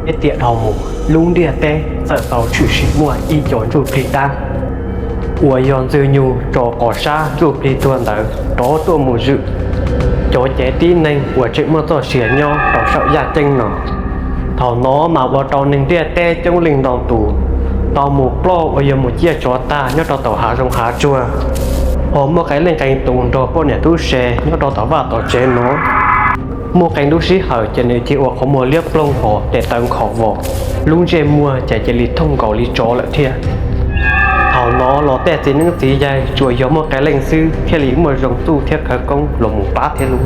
Teb tiam dhau mus, lub ntiaj teb txawm tau tshwm sim muaj ib co ntsuj plig dab uas yog Ntxwg Nyug tso qos sab ntsuj plig tuag ntawd rov tuaj mus zwm cov cev tib neeg uas tseem muaj txoj sia nyob rau saum yaj ceeb no. Thaum no mas ua rau neeg ntiaj teb coob leej ntau tus tau mus ploj uas yog mus ciaj tsov tag nyob rau tom hav zoov hav tsuag. Ho muaj qee leej qee tus nrog poj niam tub se nyob rau tom vaj tom tsev no. Muaj qee lub sij hawm ces nws cia ua qhov muag liab ploog hos tes taw nkhaus vos, lub ntsej muag ces cia li thooj nkaus li tsov lawm thiab. Thaum no los tej txiv neeb txiv yaig tsuas yog muaj qee leej xwb thiaj li muaj zoo txuj thiab khawv koob los mus pab thiab lauj.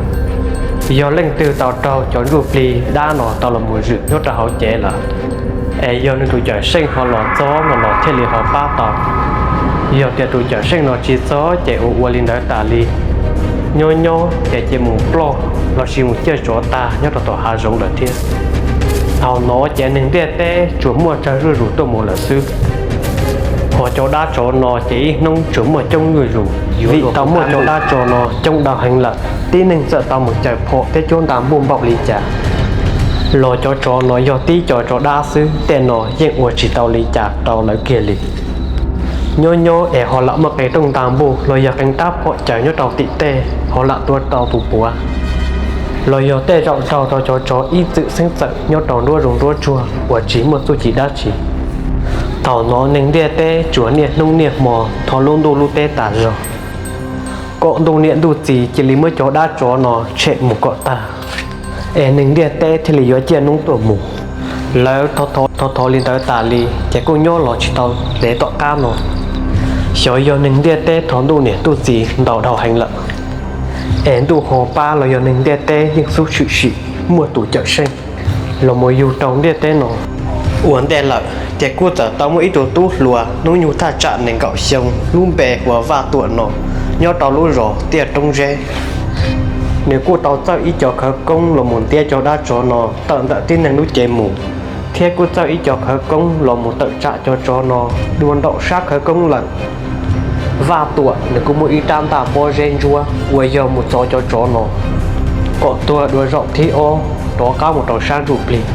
Yog leej twg tau raug cov ntsuj plig dab no tau los mus zwm nyob rau hauv cev lawm, es yog nws tus cawm seej ho los txog no los thiaj li ho pab tau. Yog tias tus cawm seej no tsis txog ces ua ua li ntawd tas li, nyob nyob ces cia mus ploj lossis mus ciaj tsov tag nyob rau tom hav zoov lawm thiab. Thaum no ces neeg ntiaj teb tsuas muaj tsawg zuj zus tuaj mus lawm xwb. Ho cov dab tsov no ces ib hnub tsuas muaj coob zuj zus, vim tau muaj cov dab tsov no coob dab heev lawm, tib neeg txawm tau mus caws phom thiab cuab nta npuj npaum li cas los cov tsov no yog tib co tsov dab xwb, tej no yeej ua tsis tau li cas rau lawv kiag li. Nyob nyob es ho lam muaj qee rooj nta npuj los yog qee rab phom caws nyob rau tim tej ho lam tua tau tus puav, los yog tej zaum raug rau cov tsov ib txwm xeeb txawm nyob rau nruab zoov nruab tsuag uas tsis muaj txuj ci dab tsi. Thaum no neeg ntiaj teb tsuas niaj hnub niaj hmo thov lub ntuj lub teb tas zog, kom ntuj niam ntuj txiv cia li muab cov dab tsov no tshem mus kom tag, es neeg ntiaj teb thiaj li yuav ciaj noob tuaj mus. Lawv thov thov li ntawd tas li ces kuj nyob los tsis tau ntev tom qab no, xyov yog neeg ntiaj teb thov ntuj niam ntuj txiv ntau dhau heev lawm, es ntuj ho pab los yog neeg ntiaj teb yeej xub tshwm sim muaj tus cawm seej los mus yug rau ntiaj teb no. Ua ntej lawm ces kuj txawm tau muaj ib tug tub hluas hnub nyoog thaj tsam nees nkaum xyoo lub npe hu ua Vaj Tuam no nyob rau lub zos Tiaj Roob Zeb. Nws kuj tau txawj ib co khawv koob los mus ntiab cov dab tsov no tawm ntawm tib neeg lub cev mus, thiab kuj txawj ib co khawv koob los mus tawm tsam cov tsov no dua nraum sab khawv koob lawm. Vaj Tuam nws kuj muaj ib rab ntaj pob zeb ntsuab uas yog mus txov cov tsov no kom tuag dua zaum thib ob rov qab mus rau sab ntsuj plig.